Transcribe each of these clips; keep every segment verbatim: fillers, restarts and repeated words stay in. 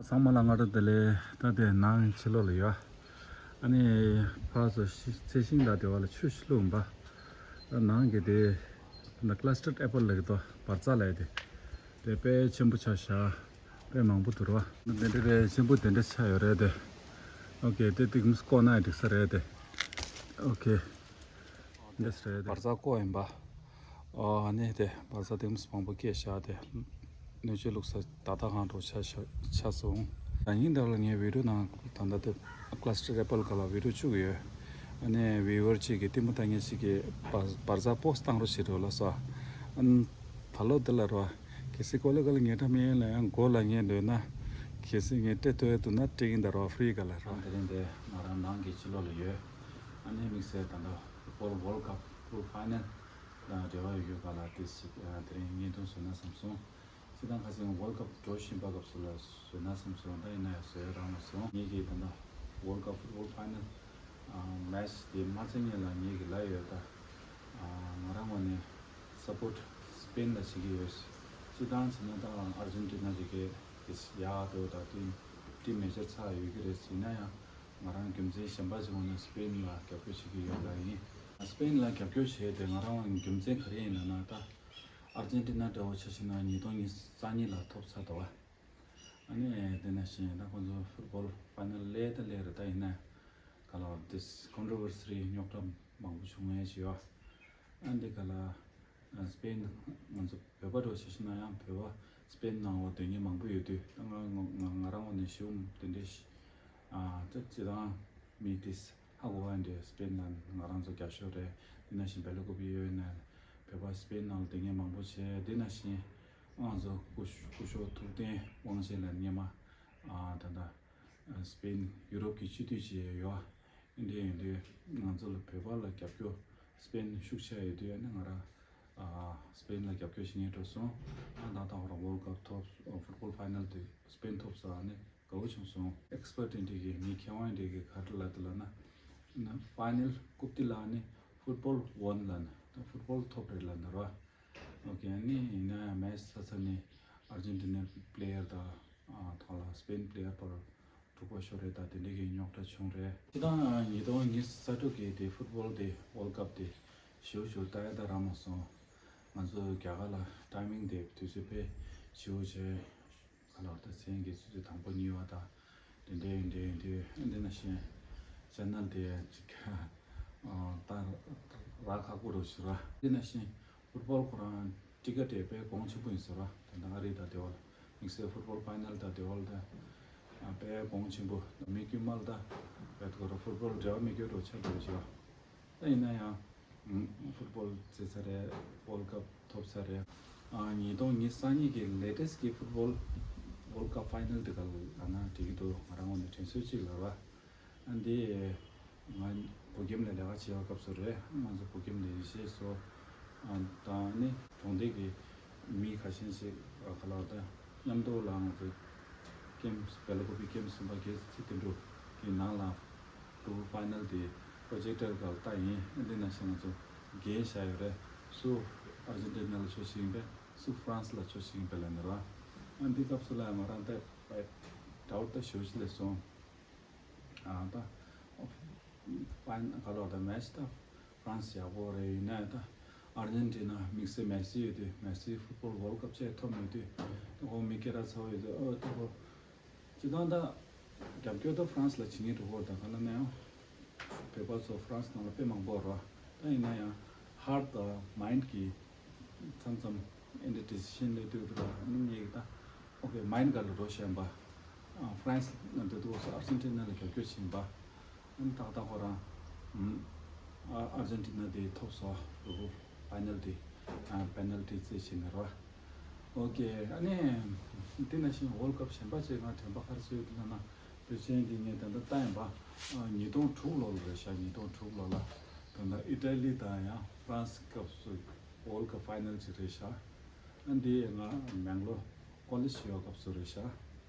ཚང་མ་ལ་སྔ་དྲོ་བདེ་ལེགས། ད་དེ་ནང་ཕྱི་ལོགས་ལ་ཡོད། ཨ་ནི་ཕར་ཚུར་ཤི་ཚལ་ཤིང་དང་དེ་བ་ལ་ཆུ་ཞིག་བླུགས་པ། ད་ནང་གི་དེ་ད་ཀླ་སི་ཊར་ཨེ་པལ་ལབ་ཀྱི་འདུག་བར་ཙ་ལབ་ཡ་དེ། དེ་དཔེ་ཆེན་པོ་ཆགས་ཤག་དཔེ་མང་པོ་འདུག་ར། དེ་འདྲ་དཔེ་ཆེན་པོ་དེ་འདྲ་ཆགས་ཡོད་རེད་དེ། ཨོ་ཀེ། དེ་ཏིག་མིས་བཀོག་ན་འགྲིག་ས་རེད་དེ། ཨོ་ཀེ། འདི་རེད། བར་ཙ་བཀོག་ཡིན་པ། ཨ་ནི་དེ་བར་ཙ་དེ་མིས་མང་པོ་སྐྱེས་ཤག་དེ། སྣོད་བཅུད་བླུགས་ས་ད་ལྟ་གང་འགྲོ་ཆ་ཤ་ཆ་སོང་། ད་ཉིན་དེ་ལ་ངའི་བི་ཌི་ཡོ་ནང་ད་ལྟ་དེ་ཀླ་སི་ཊར་ཨེ་པལ་ག་ལ་བི་ཌི་ཡོ་བཅུག་ཡོད། ཨ་ནི་བི་ཡུ་ཨར་གཅིག་གིས་ལྟད་མོ་ལྟ་མཁན་ཞིག་གིས་བར་བར་ཙ་པོ་སི་ཊི་བཏང་རོགས་བྱེད་རོགས་ལབ་སོང་། ཨ་ནི་ད་ལོ་འདི་ལ་རོ། གལ་སྲིད་ཀོ་ལེ་ག་ལ་ངའི་འདྲ་མིན་ལ་ཡང་མགོ་ལ་ངས་འདོད་ན། གལ་སྲིད་ངས་སྤྲད་ཐུབ་ཡ་འདུག་ན་སྤྲད་ཀྱིན་ད་རོ། ཧྥི་རི་ག་ལ་རོ། དེ་རིང་དེ་ང་རང་ནང་གི་ཕྱི་ལོགས་ལ་ཡོད། ཨ་ནི་དམིགས་བསལ་ད་ལྟ་ཕུཊ་བོལ་ཝོལ་ཌི་ཀབ་ཕུལ་ཕའི་ནལ་དང་འབྲེལ་བ་ཡོད་རྒྱུ་ག་ལ་དེ་ཞིག་དེ་རིང་བརྙན་ཐུང་བཟོས་ན་བསམ་སོང་། སྤྱིར་བཏང་ཁ་སང་ཝོལ་ཌི་ཀབ་འགྲོ་བཞིན་པ་སྐབས་སུ་ལ་བཟོས་ན་བསམ་སོང་། ད་ཡིན་ན་ཡང་བཟོས་རག་མ་སོང་། ངེད་ཀྱིས་ད་ལྟ་ཝོལ་ཌི་ཀབ་ཕུཊ་བོལ་ཕའི་ནལ་མེ་ཆི་དེ་མ་རྩེ་ངེད་ལ་ངེད་ཀྱི་ལ་ཡོད་ད། ང་རང་ངོས་ནས་སབ་པོར་ཊི་སི་པེན་ལ་བྱེད་ཀྱི་ཡོད། སྤྱིར་བཏང་བྱས་ན་ད་ཨར་ཇེན་ཊི་ན་དེ་གའི་དེ་ཡག་འགྲོ་ད་དེ་ཊིམ་མེ་ཇར་ཚ་ཡོད་ཀྱི་རེད། ཡིན་ན་ཡང་ང་རང་རྒྱུ་མཚན་གཞན་པ་ཞིག་ངོས་ནས་སི་པེན་ལ་རྒྱབ་སྐྱོར་བྱེད་ཀྱི་ཡོད་ལ་ཡིན། སི་པེན་ལ་རྒྱབ་སྐྱོར་བྱས་ཏེ་ང་རང་རྒྱུ་མཚན་ག་རེ་ཡིན་ལབ་ན་ད། ཨར་ཇེན་ཊི་ན་འདྲ་བོ་ཆ་བཞག་ན་ཉིས་སྟོང་ཉི་ཤུ་རྩ་གཉིས་ལ་ཐོབ་ཚར་འདུག་བ། ཨ་ནི་དེ་ནང་བཞིན་ད་ཁོང་ཚོ་ཕུཊ་བོལ་ཕའི་ནལ་སླེབས་ད་སླེབས་རེད། ད་ཡིན་ན་ག་ལ་དེ་ཀོན་ཊྲོ་ཝར་སི་རི་རྙོག་དྲ་མང་པོ་བྱུང་ངེས་བྱས་བ། ཨ་འདི་ག་ལ་སི་པེན་ང་ཚོ་བོད་པ་འདྲ་བོ་ཆ་བཞག་ན་ཡང་བོད་པ་སི་པེན་ནང་ལ་སྡོད་མཁན་མང་པོ་ཡོད་དུས་ད་ང་ང་ང་རང་ངོས་ནས་ཞུ་དེ་འདྲའི་ཨ་ད་སྤྱིར་བཏང་མི་དེ་ཧ་གོ་བ་འདྲ། སི་པེན་ལ་ང་རང་ཚོ་རྒྱབ་སྐྱོར་རེད། དེ་ནང་བཞིན་བེ་ལ་ཀུ་པི་ཡོད་ན་བོད་པ་སི་པེན་ནང་ལ་སྡོད་མཁན་མང་པོ་བྱས། དེ་ནང་བཞིན་ང་ཚོ་སྐུ་སྐུ་ཞབས་ཐུབ་བསྟན་དབང་ཆེན་ལགས་སྔོན་མ་ཨ་ད་ལྟ་སི་པེན་ཡུ་རོབ་ཀྱི་སྤྱི་འཐུས་བྱས་ཡོད། ཨ་འདི་ཡིན་དུས་ང་ཚོ་ལ་བོད་པ་ལ་རྒྱབ་སྐྱོར་སི་པེན་ཤུགས་ཆེ་ཡོད་དུས་ཨ་ནི་ང་རང་ཨ་སི་པེན་ལ་རྒྱབ་སྐྱོར་བྱེད་མཁན་འགྲོ་སོང་། ཨ་ད་ལྟ་ཧོ་ར་ཝོལ་ཌི་ཀབ་ཐོབ་ཕུཊ་བོལ་ཕའི་ནལ་དེ་སི་པེན་ཐོབ་སོང་། ཨ་ནི་དགའ་བོ་བྱུང་སོང་། ཨེག་སི་པར་ཊི་འདི་གི་མི་མཁས་དབང་འདི་གི་ག་རེ་ལབ་འདུག་ལབ་ན། ཕའི་ནལ་རྐུབ་སྟེགས་ལ་ནི་ཕུཊ་བོལ་ཝོན་ལབ་ན་ད་ཕུཊ་བོལ་ཐོབ་རེད་ལབ་འདུག་ར། ཨོ་ཀེ། ཨ་ནི་ཡིན་ན་ཡང་མེ་ཆི་ཚར་ཚར་ནི་ཨར་ཇེན་ཊི་ན་པི་ལེ་ཡར་དང་ཐོག་ལ་སི་པེན་པི་ལེ་ཡར་བར་འཁྲུག་པ་ཤོར་རེད། ད་དེ་འདྲ་གི་རྙོག་དྲ་བྱུང་རེད། སྤྱིར་བཏང་ཉིས་སྟོང་ཉི་ཤུ་རྩ་དྲུག་གི་དེ་ཕུཊ་བོལ་དེ་ཝོལ་ཌི་ཀབ་དེ་ཞེ་པོ་ཞེ་པོ་ལྟ་ཡ་ད་རག་མ་སོང་། ང་ཚོ་རྒྱ་གར་ལ་ཊའི་མིང་དེ་དུས་ཚོད་དཔེ་ཞེ་པོ་བྱས། ག་ལ་བར་ད་མཚན་གྱི་ཆུ་ཚོད་དང་པོ་གཉིས་པ་དང་དེ་འདྲའི་འདྲའི་འདྲའི་འདི་ནང་བཞིན་ཆེ་ནལ་དེ་ཅིག་ཨ་ད་རག་ཁག་པོ་རུ་ཞིག་ར། འདི་ནང་བཞིན་ཕུཊ་བོལ་ཁོ་རང་ཊི་ཀེ་ཊི་དེ་དཔེ་གོང་ཆེན་པོ་ཡིན་ཟེར་བ། ད་ལྟ་ཨ་རི་དང་དེ་བ་ལ་དམིགས་བསལ་ཕུཊ་བོལ་ཕའི་ནལ་དང་དེ་བ་ལ་ད་དཔེ་གོང་ཆེན་པོ། མི་དཀྱུས་མ་ལ་ད་དཔེ་ཁོ་རང་ཕུཊ་བོལ་འབྲེལ་བ་མེད་མཁན་འདྲ་ཆགས་འགྲོ་ཞིག་ར། ད་ཡིན་ན་ཡང་ཕུཊ་བོལ་རྩེད་ཚར་རེད། ཝོལ་ཌི་ཀབ་ཐོབ་ཚར་རེད། ཨ་ཉིས་སྟོང་ཉི་ཤུ་རྩ་གཉིས་ཀྱི་ལེ་ཊེ་སི་ཊི་གི་ཕུཊ་བོལ་ཝོལ་ཌི་ཀབ་ཕའི་ནལ་དེ་ག་ལ་ན་འགྲིག་གི་འདུག་ང་རང་ངོས་ནས་དྲན་གསོ་གཅིག་ལབ་ར། ཨ་འདི་ང་བོད་ཁྱིམ་ལ་ལས་ཀ་བྱེད་པའི་སྐབས་སུ་རེད། ང་ཚོ་བོད་ཁྱིམ་ལས་བྱེད་སོ་ཨ་དང་ནི་གྲོང་སྡེ་གི་མི་ཁ་ཤས་ཤིག་ག་ལ་ད་མཉམ་དུ་ལ་ང་ཚོ་ཀེམ་བེ་ལ་ཀུ་པི་ཀེམ་གསུམ་པ་གལ་སྲིད་དེ་འདྲ་གི་ནང་ལ་ཕུཊ་བོལ་ཕའི་ནལ་དེ་པྲོ་ཇེག་ཊར་སྒང་ལ་ལྟ་ཡིན། འདི་ནང་བཞིན་ང་ཚོ་འགན་བཞག་ཡོད་རེད། སུ་ཨར་ཇེན་ཊི་ན་ལ་ཕྱོགས་ཤིག་ཡིན་པས་སུ་ཧྥ་རན་སི་ལ་ཕྱོགས་ཤིག་ཡིན་པས་ལབ་ནི་རེད་བ། ཨ་འདི་སྐབས་སུ་ལ་ང་རང་ད་ཌའུཊ་ད་ཞེ་པོ་ཅིག་སླེབས་སོང་། ཨ་ད་ཕའི་ནལ་ག་ལ་ད་མེ་ཆི་ད་ཧྥ་རན་སི་ཡག་པོ་རེད། ཡིན་ན་ད་ཨར་ཇེན་ཊི་ན་དམིགས་བསལ་མེ་སི་ཡོད་དུས་མེ་སི་ཕུཊ་བོལ་ཝོལ་ཌི་ཀབ་ཅིག་ཐོབ་མེད་དུས་ད་ཁོང་མི་སྐད་གྲགས་ཚ་བོ་ཡོད་དུས་ཨོ་ད་ཁོ་སྤྱིར་བཏང་ད་རྒྱབ་སྐྱོར་ད་ཧྥ་རན་སི་ལ་བྱེད་མཁན་འདྲ་བོ་ད་ག་ལ་ན་ཡང་བོད་པ་ཚོ་ཧྥ་རན་སི་ནང་ལ་དཔེ་མང་པོ་རེད་བ། ད་ཡིན་ན་ཡང་ཧརཊ་དང་མའིན་ཌི་གི་མཚམས་མཚམས་ཨེ་འདྲ་ཌི་སི་ཤན་སླེབས་དུས་རེད་བ། ཨ་ནི་ངས་ད་ཨོ་ཀེ་མའིན་ཌི་ག་ལ་འགྲོ་བཞིན་པ། ཧྥ་རན་སི་ནང་སྡོད་དུས་ཨར་ཇེན་ཊི་ན་ལ་རྒྱབ་སྐྱོར་བྱེད་པ། ཨ་ནི་ཏག་ཏག་ཁོ་རང་ཨ་ཨར་ཇེན་ཊི་ན་དེ་ཐོབ་སོང་། ཕུཊ་བོལ་ཕའི་ནལ་དེ་ཨ་པེ་ནལ་ཊི་རྩེད་བྱས་ནས་རེད་བ། ཨོ་ཀེ། ཨ་ནི་དེ་ནང་བཞིན་ཝོལ་ཌི་ཀབ་གཞན་པ་ཅིག་ང་དྲན་པ་ག་རེ་ཟེར་ཡོད་ལབ་ན་དཔེ་ཅན་འདི་ངས་ད་ལྟ་ལྟ་ཡིན་པ། ཨ་ཉིས་སྟོང་དྲུག་ལོ་ལ་རེད་ཤག་ཉིས་སྟོང་དྲུག་ལོ་ལ་ད་ལྟ་ཨི་ཊ་ལི་དང་ཡང་ཧྥ་རན་སི་སྐབས་སུ་ཝོལ་ཌི་ཀབ་ཕའི་ནལ་ཅིག་རེད་ཤག་ཨ་འདི་ང་མེང་ལོར་ཀོ་ལེཇ་བྱེད་པའི་སྐབས་སུ་རེད་ཤག་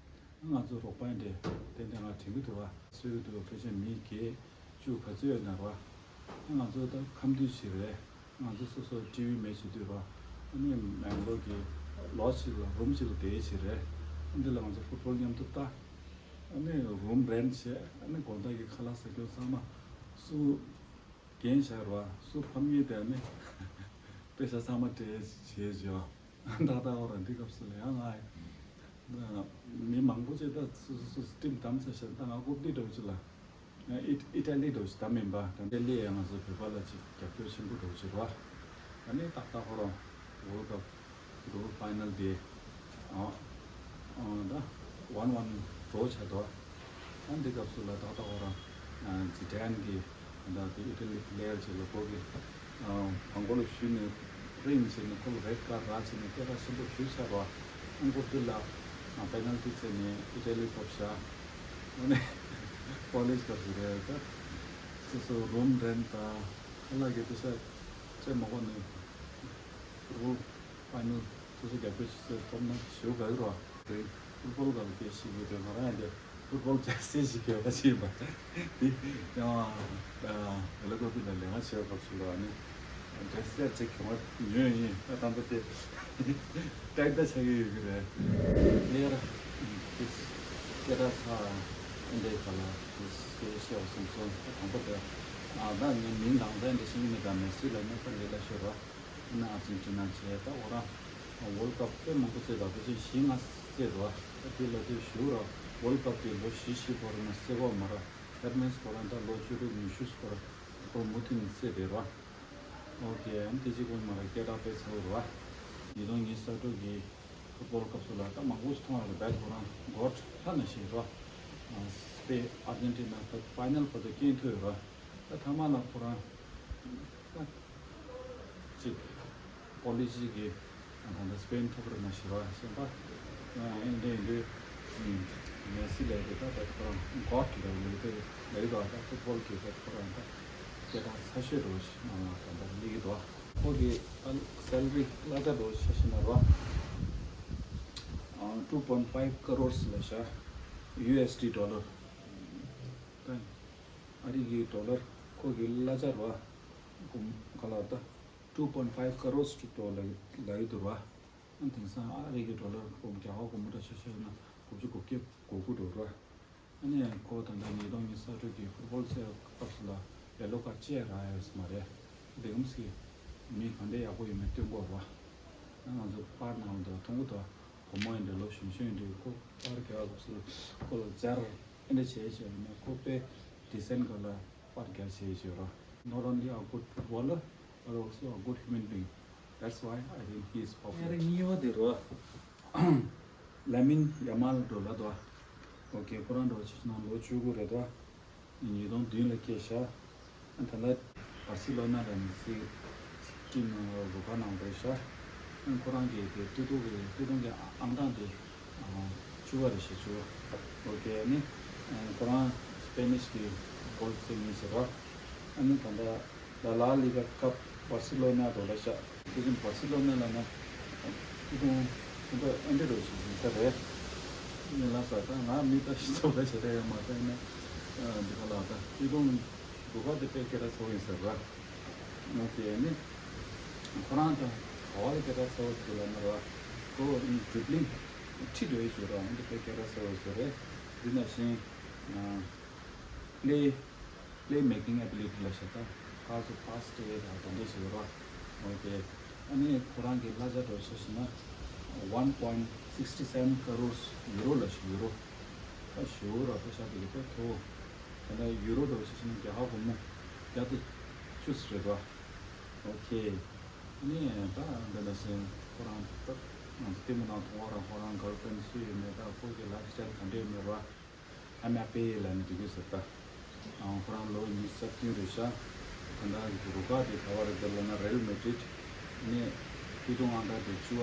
ང་ཚོ་རོགས་པ་འདྲ་ཏན་ཏན་ང་དྲན་གྱི་འདུག་བ། གསོལ་གྱི་འདུག་ཕལ་ཆེར་མི་བརྒྱད་བཅུ་ག་ཚོད་ཡོད་ན་རེད་བ། ང་ཚོ་ད་ཁམས་འདུས་ཅིག་རེད། ང་ཚོ་སོ་སོ་ཊི་ཝི་མེ་ཆི་བྱེད་དུས་རེད་བ། ཨ་ནི་མེང་ལོར་གྱི་ལོ་ཅིག་ལ་རུམ་ཅིག་ལ་བསྡད་ཅིག་རེད། འདི་ལ་ང་ཚོ་ཕུཊ་བོལ་མཉམ་དུ་ལྟ། ཨ་ནི་རུམ་རེན་བྱས། ཨ་ནི་དགོང་དག་གི་ཁ་ལག་ཟ་རྒྱུ་ཚང་མ་སུ་རྒན་བཞག་ར་བ། སུ་ཕམ་ཉེས་དེ་ཨ་ནི་པེ་ས་ཚང་མ་སྤྲད་བྱས་བྱས། ཏག་ཏག་འོ་ར། འདི་སྐབས་སུ་ལ་ཡང་ང་མི་མང་པོ་ཅིག་ད་སུ་སུ་སུ་ཊིམ་བདམས་ཚར་ཤག་ད་ང་རྐུབ་སྟེགས་འདྲ་བོ་ཅིག་ལ། ཨི་ཨི་ཊ་ལི་འདྲ་བོ་ཞིག་བདམས་ཡིན་པ། ད་ཨི་ཊ་ལི་ཡང་ང་ཚོ་བོད་པ་ལ་ཅིག་རྒྱབ་སྐྱོར་ཆེན་པོ་འདྲ་བོ་ཅིག་རེད་བ། ཨ་ནི་ཏག་ཏག་ཁོ་རང་ཝོལ་ཌི་ཀབ་ཌོ་ཕའི་ནལ་དེ་ཨ་ཨ་ད་ཝན་ཝན་ཌོ་ཆགས་འདུག་ཨ་འདི་སྐབས་སུ་ལ་ཏག་ཏག་ཁོ་རང་ཛི་ཌན་གི་ད་དེ་ཨི་ཊ་ལི་པི་ལེ་ཡར་ཅིག་ལ་ཁོ་གི་བང་གོ་ལ་གཞུས་ནས་རིང་བྱས་ནས་ཁོ་ལ་རེཌ་ཀར་རག་བྱས་ནས་སྐད་གྲགས་ཆེན་པོ་ཞེ་པོ་ཆགས་པ། ཨང་ཀོ་འདི་ལ་པེ་ནལ་ཊི་བྱས་ནས་ཨི་ཊ་ལི་ཐོབ་ཤག་ཨ་ནི་ཀོ་ལེཇ་སྐབས་སུ་རེད། ད་སོ་སོ་རུམ་རེན་ད་ཁ་ལག་གི་པེ་ས་སྤྲད་མ་དགོས་ནས་ཕུཊ་བོལ་ཕའི་ནལ་སོ་སོ་རྒྱབ་སྐྱོར་བྱེད་ས་ཐོབ་ན་ཞེ་པོ་དགའ་གི་རེད་བ། དེ་ཕུཊ་བོལ་སྒང་ལ་སྐད་ཆ་བཤད་ཀྱི་ཡོད་དུས་ང་རང་ཡང་དེ། ཕུཊ་བོལ་ཅེས་ཟེར་ཞིག་ཡོད་པ་ཞིག་ཡིན་པ། དེ་ཡང་ཨ་ཝེ་ལ་ཀོ་པི་ལ་ལས་ཀ་བྱེད་པའི་སྐབས་སུ་ལ་ནི་ཌེ་སི་ཀ་ཅིག་གྱོང་བ་ཉོས་ཡིན། ད་ད་ལྟ་དེ་ཀྲེག་ད་ཆགས་ཀྱི་ཡོད་ཀྱི་རེད། ལེ་ཡར་དེ་སྐད་གྲགས་ཚ་འདྲའི་ཁ་ལ་དེ་སྐད་བཤད་པ་སོང་སོང་། ད་དང་པོ་དེ་ཨ་ད་ངའི་མིང་དང་ད་འདྲ་ཤེས་ཀྱི་མེད། ད་མེ་སི་ལ་ནི་ད་ལས་ཀ་ཤོར་བ། ཨ་ནི་ཨར་ཇེན་ཊི་ན་བྱས། ད་འོ་རང་ཝོལ་ཌི་ཀབ་དཔེ་མང་པོ་རྩེས་འདུག་དེ་བཞིན་བཞི་ལྔ་རྩེས་འདུག་ད་དེ་ལ་དེ་ཞུ་རོགས། ཝོལ་ཌི་ཀབ་དེ་ལོ་བཞི་བཞི་བར་ན་རྩེ་གོ་མ་ར། ཐེར་མེས་ཁོ་རང་ད་ལོ་བཅུ་དྲུག་ཉི་ཤུ་སྐོར་ཁོ་མུ་མཐུད་ནས་རྩེ་བསྡད་རོ། ཨོ་ཀེ། ཨ་ནི་དེ་གཅིག་པོ་མ་ར་སྐད་གྲགས་དཔེ་ཚ་བོ་རོ། ཉིས་སྟོང་ཉི་ཤུ་རྩ་དྲུག་གི་ཕུཊ་བོལ་སྐབས་སུ་ལ་ད་མང་པོ་ཞིག་མཐོང་ཡོད་རེད། བེད་ཁོ་རང་གོ་ཊི་ལྷ་ན་ཞིག་རོ། སྤེ་ཨར་ཇེན་ཊི་ན་ད་ཕའི་ནལ་བར་དུ་སྐྱེལ་ཐུབ་ཡོད་རོ། ད་ཐ་མ་ལ་ཁོ་རང་ད། ཅིག་ཀོ་ལེ་ཇི་གི་ད་ལྟ་སྤེན་ཐོབ་རེད་མ་ཤེས་པ་ཤེས་པ། ཨེ་འདྲ་ཡིན་དུས་མེ་སི་ལས་དེ་ད་ད་ཁོ་རང་གོ་ཊི་ལ་ཡོད་དེ་ལས་དོ། ད་ཕུཊ་བོལ་གི་ད་ཁོ་རང་ད་སྐད་གྲགས་ཚ་ཤོས་འགྲོ་ཞིག་ནང་ལ་ད་ད་སླེབས་ཀྱི་འདུག་ཁོ་གི་ད་སེ་ལ་རི་གླ་ཆ་འགྲོ་ཤ་ཤི་ན་རོ། two point five crores ལ་ཤ་ཡུ་ཨེས་ཌི་ཌོ་ལར། ད་ཨ་རི་གི་ཌོ་ལར་ཁོ་གི་གླ་ཆ་རོ། ག་ལ་ད། two point five crores to dollar ལ་ཡོད་འདུག་ར། དེང་སང་ཨ་རི་གི་ཌོ་ལར་སྒོར་རྒྱ་གར་སྒོར་མོ་འདྲ་ཆ་བཞག་ན་དགུ་བཅུ་གོ་བརྒྱད་གོ་དགུ་འགྲོ་ར། ཨ་ནི་ཁོ་ད་ལྟ་ཉིས་སྟོང་ཉི་ཤུ་རྩ་དྲུག་གི་ཕུཊ་བོལ་རྩེད་སྐབས་སུ་ལ་ཡེ་ལོ་ཀར་ཌི་བཅས་རག་ཡོད་ས་མ་རེད། དེ་གམ་སི་མི་ག་འདྲ་ཡག་པོ་ཡོད་མེད་སྟོན་གོ་ར། ང་ཚོ་པར་ནང་ལ་མཐོང་གི་འདུག་བུ་མོ་ཡིན་འདྲ་ལོ་གཞོན་གཞོན་ཡིན་འདྲ་ཁོ་པར་རྒྱག་སྐབས་སུ་ཁོ་ལ་སྦྱར་ཨེ་འདྲ་བྱས་བྱས་ཡིན་ན་ཁོ་དཔེ་ཌི་སེན་ཊི་ག་ལ་པར་རྒྱག་བྱས་བྱས་ར། Not only a good footballer, but also a good human being. That's why I think he is popular. ཡ་རེ་གཉིས་པ་དེ་རོ། ལ་མིན་ཡ་མལ་འགྲོ་ལ་དོ། ཨོ་ཀེ། ཁོ་རང་འགྲོ་ཆེ་ཆུང་ལོ་བཅུ་དགུ་རེད་དོ། ཉིས་སྟོང་བདུན་ལ་སྐྱེས་ཤག་ཨ་ད་ལྟ་བར་སི་ལོ་ན་ལ་ནི་སི་ཊིམ་ནང་ལ་རུ་ཁག་ནང་རེད་ཤག་ཨ་ཁོ་རང་གི་དེ་སྟོད་ཐུང་གི་སྟོད་ཐུང་གི་ཨང་གྲངས་དེ་བཅུ་པ་རེད་ཤག་བཅུ་པ། ཨོ་ཀེ། ཨ་ནི་ཁོ་རང་སྤེ་ནིཤ་གི་གོལ་རྩེད་མཁན་ཞིག་རེད། ཨ་ནི་ད་ལྟ་ལ་ལ་ལི་ག་ཀབ་བར་སི་ལོ་ན་འགྲོ་ལ་ཤག་དེ་བཞིན་བར་སི་ལོ་ན་ལ་ན་སྐྱིད་གདུང་ཚོང་པ་ཨེ་འདྲ་རོ་ཞིག་ཡིན་ས་རེད། ངས་ལབ་ས་ད་ང་མི་ལྟ་ཞིག་ཚོགས་པ་བྱེད་ད་ཡོད་མ་རེད་ན། འདི་ག་ལ་ད་སྐྱིད་གདུང་འགྲོ་ཁ་དེ་དཔེ་སྐད་གྲགས་ཚ་བོ་ཡིན་ས་རེད། ང་དེ་ནི་ཁོ་རང་ད་ག་བ་ལ་སྐད་གྲགས་ཚ་བོ་ཞིག་ལབ་ན་ར། ཁོ་ནི་ཌྲིབ་ལིང་ཁྲིད་འགྲོ་ཡི་ཞུ་ར། འདི་དཔེ་སྐད་གྲགས་ཚ་བོ་ཞིག་རེད། འདི་ནང་བཞིན་པེ་ལེ། Playmaking ability ལ་བྱེད་ད་ཁ་སོ་ཕ་སི་ཊི་དང་དེ་འདྲ་ཞིག་ཡོད་ར། ཨོ་ཀེ། ཨ་ནི་ཁོ་རང་གི་གླ་ཆ་འགྲོ་ཆ་ཞིག་ན་one point sixty seven crores ཡུ་རོ་ལ་ཞིག་ཡུ་རོ། ད་ཞུ་ར་པེ་ས་དེ་གི་དཔེ་མཐོ་བོ། དེ་ན་ཡུ་རོ་འགྲོ་ཆ་ཞིག་ན་རྒྱ་གར་སྒོར་མོ་བརྒྱ་དང་བཅུ་རེད་ར། ཨོ་ཀེ། ཨ་ནི་ད་འདི་ན་བཞིན་ཁོ་རང་ད་ང་ཚོ་ལྟད་མོ་ནང་མཐོང་བ་ར། ཁོ་རང་གརལ་ཕི་རེན་ཌི་སུ་ཡོད་མེད་ད་ཁོ་གི་ལའིཕ་སི་ཊའིལ་ག་འདྲ་ཡོད་མེད་ར། ཨ་མ་པེ་ལ་ནི་འགྲིག་གི་ཟེར་ད། ཨང་ཁོ་རང་ལོ་ཉི་ཤུ་རྩ་བདུན་རེད་ཤག་ད་ལྟ་རུ་ཁག་དེ་ག་བ་རེད་ལབ་ན་རེལ་མེ་ཌི་རིད་ནས་སྐྱིད་གདུང་ཨང་གྲངས་དེ་བཅུ་པ་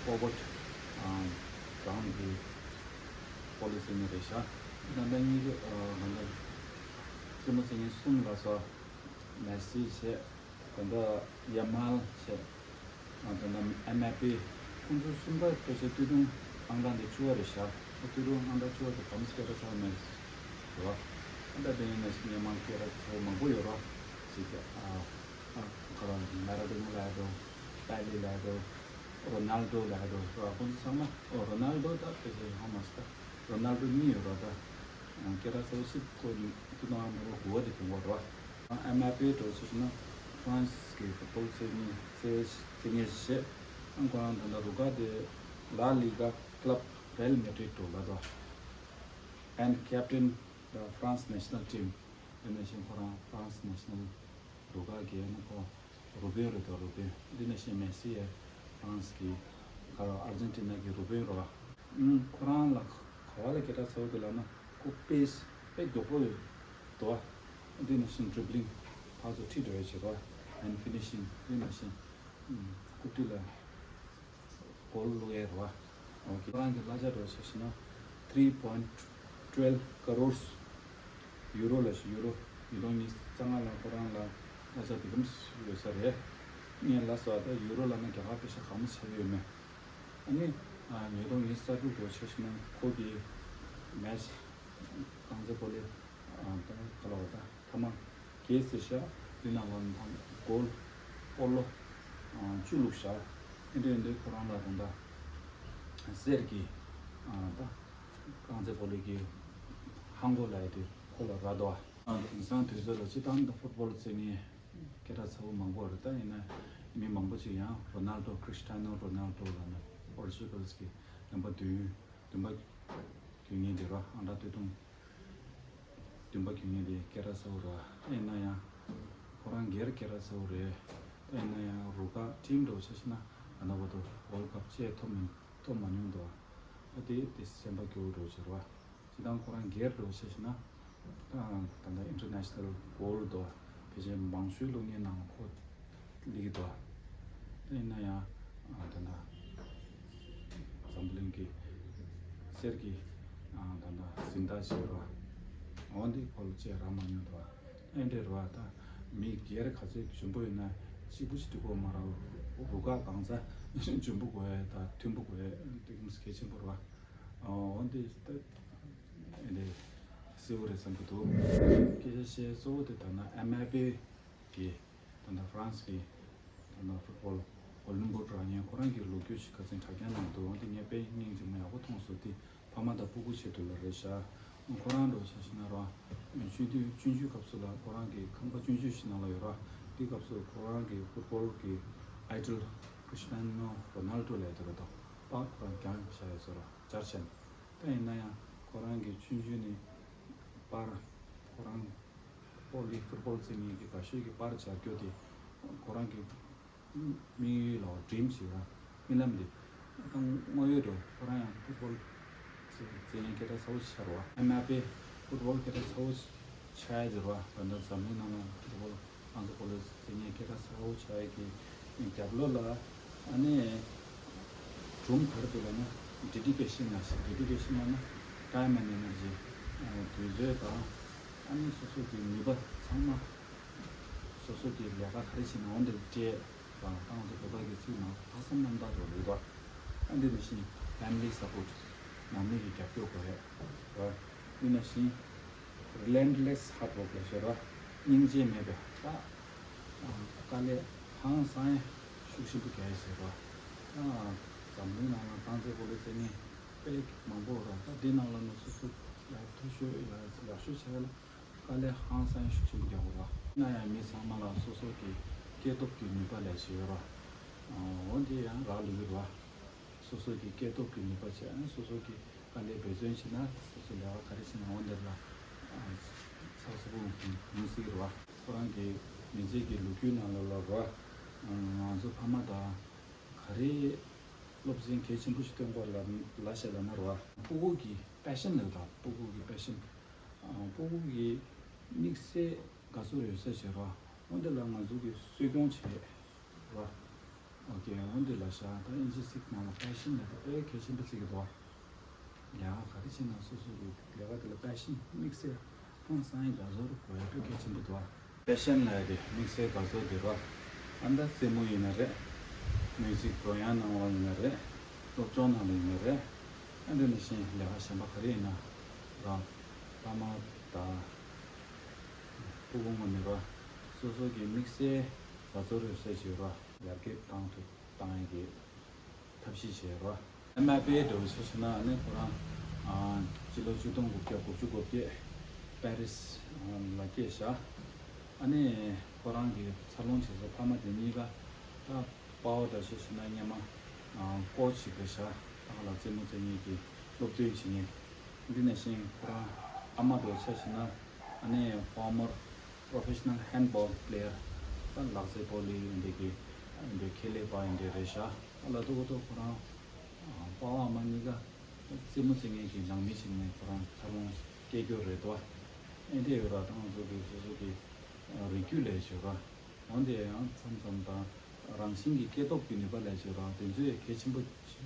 ཕོར་ཝར་ཌི་གང་གི་པོ་ལི་སི་ནི་རེད་ཤག་ད་ལྟ་གཉིས་ཀ་ད་ལྟ་རྩེད་མོ་རྩེ་མཁན་གསུམ་ལ་སོགས་མེ་སི་བྱས། ད་ལྟ་ཡ་མལ་བྱས། ད་ལྟ་ཨེམ་བྷ་པེ། ཁོང་ཚོ་གསུམ་ཀ་ཕལ་ཆེར་སྟོད་ཐུང་ཨང་གྲངས་དེ་བཅུ་པ་རེད་ཤག་སྟོད་ཐུང་ཨང་གྲངས་བཅུ་པ་དེ་གམ་སྐད་གྲགས་ཚ་བ་མེད་རེད་བ། ད་ལྟ་དེ་ཡིན་ན་ཞིག་ཉེ་མང་སྐད་གྲགས་ཚ་བ་མང་པོ་ཡོད་ར། ཅིག་ཨ་ཨ་ཁོ་རང་མེ་ར་ཌོ་ན་ལབ་འགྲོ། པེ་ལེ་ལབ་འགྲོ། རོ་ནལ་ཌོ་ལ་ཧ་འགྲོ་ར། ཁོང་ཚོ་ཚང་མ་ཨོ་རོ་ནལ་ཌོ་ད་དེ་ཚོ་ཡོང་མ་སོང་། ད་རོ་ནལ་ཌོ་གཉིས་ཡོད་ར། ད་སྐད་གྲགས་ཚ་བོ་ཞིག་ཁོ་ཉིད་ཐུག་ནའང་མི་རོ་དགུ་བ་དེ་ཐོན་གོ་ར། ཨེམ་བྷ་པེ་འགྲོ་ཆེ་ཤོས་ན་ཧྥ་རན་སི་གི་ཕུཊ་བོལ་རྩེད་མཁན་རྩེད་རྩེད་མཁན་ཞིག་བྱས། ཁོ་རང་ད་ལྟ་རུ་ཁག་དེ་ལ་ལི་ག་ཀླབ་རེལ་མེ་ཌྲིད་འགྲོ་ལ་དོ། And captain the France national team. དེ་ནས་ཤིང་ཁོ་རང་ཧྥ་རན་སི་ནེ་ཤ་ནལ་རུ་ཁག་གི་ནི་ཁོ་རུ་དཔོན་རེད་དོ། རུ་དཔོན། དེ་ནས་ཤིང་མེ་སི་ཡ་ཧྥ་རན་སི་གི་ཁ་རོ་ཨར་ཇེན་ཊི་ན་གི་རུ་དཔོན་རོ། ཨུམ། ཁོ་རང་ལ་ག་བ་ལ་སྐད་གྲགས་ཚ་བོ་དེ་ལ་ན་ཁོ་པེ་སི་དཔེ་མགྱོགས་པོ་ཡོད་དོ། དེ་ནས་ཤིང་ཌྲི་བྷི་ལིང་ཕར་ཚུར་ཁྲིད་འགྲོ་ཡ་བྱེད་རོ། And finishing. དེ་ནས་ཤིང་ཨུམ། རྐུབ་སྟེགས་ལ་གོལ་བླུག་ཡས་རེད་བ། ཨོ་ཁེ། ཁོ་རང་གི་གླ་ཆ་འགྲོ་ཆ་ཞིག་ན་three point twelve crores ཡུ་རོ་ལ་ཞིག་ཡུ་རོ་ཉིས་སྟོང་ཉི་ཤུ་རྩ་ལྔ་ལ་ཁོ་རང་ལ་གླ་ཆ་དེ་གམ་ཡོད་ས་རེད། ངས་ལ་སོ་ད་ཡུ་རོ་ལ་ན་རྒྱ་གར་པེ་ཤ་གང་མ་ཆ་ཡོད་མེད། ཨ་ནི་ཉིས་སྟོང་ཉི་ཤུ་རྩ་དྲུག་འགྲོ་ཆ་ཞིག་ན་ཁོ་གི་མེ་ཆི་རྐང་རྩེད་སྤོ་ལོ་ད་ག་ལ་བ་ད། ཐ་མ་གེ་སི་ཤ་འདི་ནང་ལ་ཐང་གོལ་སྤོ་ལོ་བཅུ་བླུགས་ཤག་ཨེ་འདྲ་ཨེ་འདྲ་ཁོ་རང་ལ་ད་ལྟ་གསེར་གྱི་ད་རྐང་རྩེད་སྤོ་ལོ་གི་ཧང་གོ་ལ་ཡ་དེ་ཁོ་ལ་རག་འདུག་དེང་སང་དུས་ཚོད་ལ་སྤྱི་བཏང་ད་ཕུཊ་བོལ་རྩེད་མཁན་སྐད་གྲགས་ཚ་བོ་མང་པོ་རེད། ད་ཡིན་ན་མི་མང་པོ་ཅིག་ཡང་རོ་ནལ་ཌོ་ཁྲི་སི་ཊ་ནོ་རོ་ནལ་ཌོ་ལ་ན་པོར་ཅུ་གལ་གྱི་རྣམ་པ་བདུན། བདུན་པ་རྒྱུག་མཁན་དེ་རོ། ཨང་གྲངས་སྟོད་ཐུང་བདུན་པ་རྒྱུག་མཁན་དེ་སྐད་གྲགས་ཚ་བོ་རོ། ཡིན་ན་ཡང་ཁོ་རང་སྒེར་སྐད་གྲགས་ཚ་བོ་རེད། ཡིན་ན་ཡང་རུ་ཁག་ཊིམ་འདྲ་བོ་ཆ་བཞག་ན་ད་ལྟ་བར་དུ་ཝོལ་ཌི་ཀབ་ཅིག་ཐོབ་མི་ཐོབ་མ་མྱོང་འདུག་ཨ་དེ་དེ་སེམས་པ་སྐྱོ་བོ་འདྲ་བོ་ཆགས་རོ། སྤྱིར་བཏང་ཁོ་རང་སྒེར་འདྲ་བོ་ཆ་བཞག་ན་ད་ད་ལྟ་ཨིན་ཊར་ནེ་ཤ་ནལ་གོལ་དོ་ཕལ་ཆེར་མང་ཤོས་བླུག་མཁན་ནང་ཁོ་ལིག་དོ། ད་ཡིན་ན་ཡང་ཨ་ད་ལྟ་འཛམ་བུ་གླིང་གི་གསེར་གྱི་ཨ་ད་ལྟ་གཟེངས་རྟགས་བྱེད་རོགས། འོན་ཏེ་ཁོ་ལ་བཅས་རག་མ་མྱོང་དོ། ཨེ་འདྲས་རོགས། ད་མི་སྒེར་ག་ཚོད་འཇོན་པོ་ཡོད་ན་གཅིག་པུ་ཞིག་འགྲིག་གོ་མ་རེད། རུ་ཁག་གང་ཚ་འཇོན་པོ་དགོས་ཡ་ད་མཐུན་པོ་དགོས་ཡ་དེ་གམ་གལ་ཆེན་པོ་རོགས། འོན་ཏེ་ད་ཨེ་འདྲས་གསལ་བོ་རེད་བསམ་གྱི་འདུག་སྐད་ཆ་བཤད་གཙོ་བོ་དེ་ད་ན་ཨེམ་བྷ་པེ་གི་ད་ལྟ་ཧྥ་རན་སི་གི་ད་ལྟ་ཕུཊ་བོལ་ཨོ་ལིམ་པིག་རག་མཁན་ཁོ་རང་གི་ལོ་རྒྱུས་ཤིག་ཁ་སང་དྲ་རྒྱ་ནང་འདུག་འོན་ཏེ་ངས་དཔེ་སྙིང་རྗེ་མོ་ཡག་པོ་མཐོང་སོང་། དེ་ཕ་མ་དང་སྤུ་གུ་ཆེད་དུ་ལ་རེད་ཤག་ཁོ་རང་འདྲ་བོ་ཆ་བཞག་ན་ར་ཆུང་དུས་ཆུང་ཆུང་སྐབས་སུ་ལ་ཁོ་རང་གི་ཁང་པ་ཆུང་ཆུང་ཞིག་ནང་ལ་ཡོད་ར། དེ་སྐབས་སུ་ཁོ་རང་གི་ཕུཊ་བོལ་གི་ཨའི་ཌོལ་ཁྲི་སི་ཊི་ཡ་ནོ་རོ་ནལ་ཌོ་ལབ་ཡ་དེ་ར་དང་པར་ཁོ་རང་བརྒྱངས་བཞག་ཡོད་ས་ར་སྦྱར་བྱས་ནས། ད་ཡིན་ན་ཡང་ཁོ་རང་གི་ཆུང་ཆུང་ནས་པར་ཁོ་རང་ཕུཊ་བོལ་ལི་ཕུཊ་བོལ་རྩེད་མཁན་གྱི་དགའ་ཤོས་ཀྱི་པར་སྦྱར་རྒྱུ་དེ་ཁོ་རང་གི་དམིགས་ཡུལ་ལ་ཌི་རིམ་ཞིག་ར་རྨི་ལམ་དེ་ད་དངོས་ཡོད་འགྲོ། ཁོ་རང་ཡང་ཕུཊ་བོལ་རྩེད་མཁན་སྐད་གྲགས་ཚ་བོ་ཆགས་ར་བ། ཨེམ་བྷ་པེ་ཕུཊ་བོལ་སྐད་གྲགས་ཚ་བོ་ཆགས་ཡ་དེ་ར་བ། ད་ལྟ་འཛམ་གླིང་ནང་ལ་ཕུཊ་བོལ་ང་ཚོ་སྤོ་ལོ་རྩེད་མཁན་སྐད་གྲགས་ཚ་བོ་ཆགས་ཡ་གི་རྒྱབ་ལོགས་ལ་ཨ་ནི་སྒྲུང་ག་རེ་འདུག་ལབ་ན་ཌེ་ཌི་ཀེ་ཤན་ལབ་ཤག་ཌེ་ཌི་ཀེ་ཤན་ལབ་ན་ཊའེམ་ཨེན་ཨེ་ནར་ཇི། དུས་ཚོད་དང་ཨ་ནི་སོ་སོ་གི་ནུས་པ་ཚང་མ་སོ་སོ་གི་ལས་ཀ་ག་རེ་བྱེད་ན་འོ་འདིར་སྤྲད་པ་དང་། ང་ཚོ་བོད་པ་གི་ཚིག་ནང་ལྷག་བསམ་རྣམ་དག་འདྲ་བོ་རེད་དོ། ཨ་འདི་ནང་བཞིན་ཕེ་མི་ལི་སཔོར་ཊི་ནང་མི་གི་རྒྱབ་སྐྱོར་དགོས་རེད་དོ། འདི་ནང་བཞིན་རི་ལེན་ལེ་སི་ཧརཌ་ཝོརྐ་ལབ་ཤག་ར། སྙིང་རྗེ་མེད་པའི་ད་དཀའ་ལས་ཧང་སང་ཡ་ཤུགས་ཆེན་པོ་རྒྱག་ཡ་ཟེར་བ། ད་འཛམ་གླིང་ནང་ལ་རྐང་རྩེད་སྤོ་ལོ་རྩེད་མཁན་དཔེ་མང་པོ་ར། ད་འདི་ནང་ལ་ནི་སོ་སོ་ཡག་མཐོ་ཤོས་ཡག་ཡག་ཤོས་བྱས་ལ་དཀའ་ལས་ཧང་སང་ཡ་ཤུགས་ཆེན་པོ་རྒྱག་དགོས་ར། ཡིན་ན་ཡང་མི་ཚང་མ་ལ་སོ་སོ་གི་སྐྱེས་སྟོབས་ཀྱི་ནུས་པ་ལས་བྱེད་ཡོད་ར། འོ་འདི་ཡང་རག་ལུས་ར། སོ་སོ་གི་སྐྱེས་སྟོབས་ཀྱི་ནུས་པ་བྱས། སོ་སོ་གི་དཀའ་ལས་འབད་བརྩོན་བྱས་ན་སོ་སོ་ལས་ཀ་ག་རེ་བྱས་ན་འོ་འདིར་ལ་ཚགས་ཚུད་པོ་ཡོང་སྲིད་རེད་བ། ཁོ་རང་གི་མི་ཚེ་གི་ལོ་རྒྱུས་ནང་ལ་ལ་རོ། ང་ཚོ་ཕ་མ་དང་ག་རེ་སློབ་ཚན་གལ་ཆེན་པོ་ཞིག་སྟོན་དགོས་ལ་ལ་ཤ་ལ་ན་རོ། སྤུ་གུ་གི་པེ་ཤན་ལ་དང་སྤུ་གུ་གི་པེ་ཤན། སྤུ་གུ་གི་དམིགས་བསལ་དགའ་ཚོར་ཡོད་ས་བྱེད་རོ། འོ་འདི་ལ་ང་ཚོ་གི་གསོ་སྐྱོང་བྱེད་རོ། ཨོ་ཀེ། འོ་འདི་ལ་ཤ་ད་ཨིན་ཇི་ཚིག་ནང་ལ་པེ་ཤན་ལབ་དེ་དཔེ་གལ་ཆེན་པོ་བརྩི་གི་འདུག་བ། ལས་ཀ་ག་རེ་བྱེད་ན་སོ་སོ་གི་ལས་ཀ་དེ་ལ་པེ་ཤན་དམིགས་བསལ་ཧང་སང་ཡི་དགའ་ཚོར་དགོས་ཡ་དཔེ་གལ་ཆེན་པོ་འདུག་བ། པེ་ཤན་ལབ་ཡ་དེ་དམིགས་བསལ་དགའ་ཚོར་དེ་རོ། ཨ་ད་རྩེད་མོ་ཡིན་ན་རེད། མིའུ་ཟིག་བགྲོ་གླེང་ནང་ལ་ཡིན་ན་རེད། སློབ་སྦྱོང་ནང་ལ་ཡིན་ན་རེད། ཨ་འདི་ནང་བཞིན་ལས་ཀ་གཞན་པ་ག་རེ་ཡིན་ན་ར། ཕ་མ་དང་སྤུ་གུ་ངོ་ནས་ར། སོ་སོ་གི་དམིགས་བསལ་དགའ་ཚོར་ཡོད་ས་ཞིག་ར། ཡར་རྒྱས་བཏང་ཐུབ་བཏང་ཡ་གི་ ཐབས་ཤེས་བྱས་རོ། ཨེམ་བྷ་པེ་འདྲ་བོ་ཆ་བཞག་ན་ཨ་ནི་ཁོ་རང་ཨ་སྤྱི་ལོ་ཆིག་སྟོང་དགུ་བརྒྱ་དགུ་བཅུ་གོ་བརྒྱད་པེ་རིས་ལ་སྐྱེས་བཞག་ཨ་ནི་ཁོ་རང་གི་འཚར་ལོངས་བྱེད་ས་ཕ་མ་དེ་གཉིས་ཀ་ད་པ་ཕ་འདྲ་བོ་ཆ་བཞག་ན་སྔོན་མ་ཨ་ཀོ་ཆི་ཞིག་རེད་བཞག་ད་ལ་རྩེད་མོ་རྩེ་མཁན་གྱི་སློབ་སྟོན་བྱེད་མཁན། འདི་ནང་བཞིན་ཁོ་རང་ཨ་མ་འདྲ་བོ་ཆ་བཞག་ན་ཨ་ནི་former professional handball player ད་ལག་རྩེད་སྤོ་ལོའི་འདི་གི་འདི་ཁེ་ལས་པ་འདི་རེད་བཞག་ཨ་ལ་ཐུག་གོ་ཐུག་ཁོ་རང་པ་ཕ་ཨ་མ་གཉིས་ཀ་རྩེད་མོ་རྩེ་མཁན་གྱི་ནང་མི་ཞིག་ནས་ཁོ་རང་འཚར་ལོངས་སྐྱེ་རྒྱུ་རེད་དོ། ཨེ་འདྲ་ཡོད་ར། ད་ང་ཚོ་གི་སོ་སོ་གི་རིགས་རྒྱུད་ལས་བྱོས་ར། འོན་ཏེ་ཡང་མཚམས་མཚམས་དང་རང་བཞིན་གྱི་སྐྱེ་སྟོབས་ཀྱི་ནུས་པ་ལས་བྱོས་ར། དེ་ཚོས་གལ་ཆེན་པོ་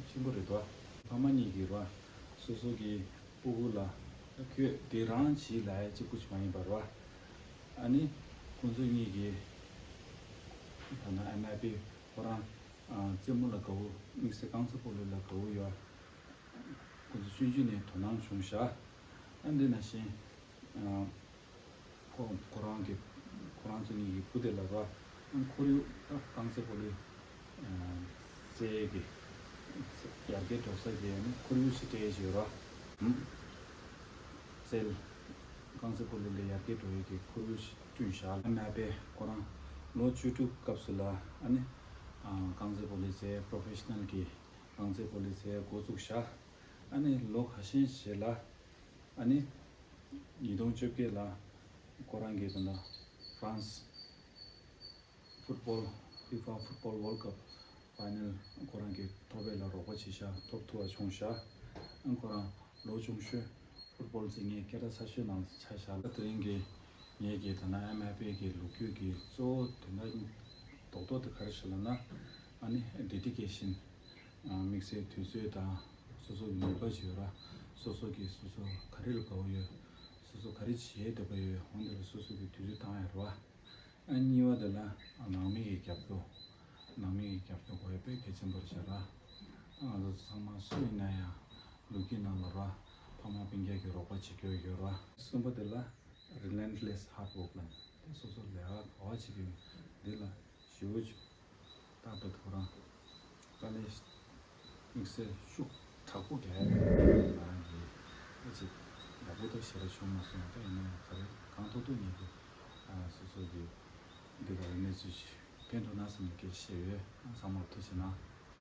ཆེན་པོ་རེད་དོ། ཕ་མ་གཉིས་ཀྱིས་ར་སོ་སོ་གི་སྤུ་གུ་ལ་ཁྱོད་དེ་རང་བྱིས་ལ་གཅིག་པུ་ཞིག་མ་ཡིན་པར་ར། ཨ་ནི་ཁོང་ཚོ་གཉིས་ཀྱིས་ད་ན་ཨ་མ་པའི་ཁོ་རང་རྩེད་མོ་ལ་དགའ་བོ་དམིགས་བསལ་རྐང་རྩེད་སྤོ་ལོ་ལ་དགའ་བོ་ཡོད། ཁོ་ཚོ་ཆུང་ཆུང་ནས་དོ་སྣང་བྱུང་ཤག་ཨ་འདི་ནང་བཞིན་ཁོ་ཁོ་རང་གི་ཁོ་རང་ཚོ་གཉིས་ཀྱི་བུ་དེ་ལ་ར་ཁོར་ཡུག་ད་རྐང་རྩེད་སྤོ་ལོའི་རྩེད་ཀྱི་ཡར་རྒྱས་འགྲོ་ས་གི་ཁོར་ཡུག་ཞིག་སྤྲད་ཡོད་ར། རྩལ་རྐང་རྩེད་སྤོ་ལོ་ལ་ཡར་རྒྱས་འགྲོ་ཡས་ཀྱི་ཁོར་ཡུག་ཞིག་བསྐྲུན་བཞག་ཨ་མ་པས་ཁོ་རང་ལོ་བཅུ་དྲུག་སྐབས་སུ་ལ་ཨ་ནི་རྐང་རྩེད་སྤོ་ལོའི་རྩེད་པོ་རོ་ཕེ་ཤི་ནལ་གྱི་རྐང་རྩེད་སྤོ་ལོའི་རྩེད་འགོ་བཙུགས་བཞག་ཨ་ནི་ལོ་ཁ་ཤས་རྗེས་ལ་ཨ་ནི་ཉིས་སྟོང་བཅོ་བརྒྱད་ལ་ཁོ་རང་གིས་ད་ལྟ་ཧྥ་རན་སི་ཕུཊ་བོལ་ཧྥི་ཕ་ཕུཊ་བོལ་ཝོལ་ཀབ་ཕའི་ནལ་ཁོ་རང་གིས་ཐོབ་པའི་ལ་རོགས་པ་བྱེད་ཤག་ཐོབ་ཐུབ་པ་བྱུང་ཤག་ཨ་ཁོ་རང་ལོ་ཆུང་ཤོས་ཕུཊ་བོལ་རྩེད་མཁན་སྐད་གྲགས་ཚ་ཤོས་ནང་ཆགས་ཤག་ལ། དེ་རིང་གི་ངེད་ཀྱི་ད་ན་ཨེམ་ཨའི་པི་གི་ལོ་རྒྱུས་ཀྱི་གཙོ་བོ་དོན་དག་རྡོག་རྡོག་དེ་ག་རེ་ཞིག་ལབ་ན་ཨ་ནི་ཌེ་ཌི་ཀེ་ཤན་དམིགས་བསལ་དུས་ཚོད་དང་སོ་སོ་གི་ནུས་པ་ཞིག་ཡོད་ར། སོ་སོ་གི་སོ་སོ་ག་རེ་ལ་དགའ་བོ་ཡོད། སོ་སོ་ག་རེ་བྱེད་འདོད་པ་ཡོད། འོན་ཏེ་ལ་སོ་སོ་གི་དུས་ཚོད་བཏང་ཡ་ར་བ། ཨ་གཉིས་པ་དེ་ལ་ནང་མི་གི་རྒྱབ་སྐྱོར། ནང་མི་གི་རྒྱབ་སྐྱོར་དགོས་ཡ་དཔེ་གལ་ཆེན་པོ་རེད་ཤག་ར། ང་ཚོ་ཚང་མ་སུ་ཡིན་ན་ཡང་ལོ་རྒྱུས་ནང་ལ་ར་ཕ་མ་སྤུན་ཀྱག་གི་རོགས་པ་བྱེད་རྒྱུ་ཡོད་ར། གསུམ་པ་དེ་ལ་རི་ལེན་ཊི་ལེ་སི་ཧརཌ་ཝོརྐ་ལབ་ནས་དེ་སོ་སོ་ལས་ཀ་ག་བ་བྱེད་ཀྱི་ཡོད་འདི་ལ་ཞེ་པོ་ཅིག་ད་དཔེ་ཁོ་རང་དཀའ་ལས་དམིགས་བསལ་ཤུགས་དྲག་པོ་རྒྱག་ཡ་མེད། ང་རང་གིས་ཨེ་ཅིག་ཡག་པོ་ཏོ་ཞེ་དྲག་བྱུང་མ་སོང་། ད་ཡིན་ན་ཡང་ག་རེ་གང་ཐུབ་ཐུབ་ངེད་ཀྱིས་ཨ་སོ་སོ་གི་འདི་ག་རེ་གནས་ཚུལ་ཞིག་ཕན་ཐོགས་ན་བསམ་ནས་སྐད་ཆ་བཤད་ཡོད། ཚང་མར་ཐུགས་རྗེ་གནང་།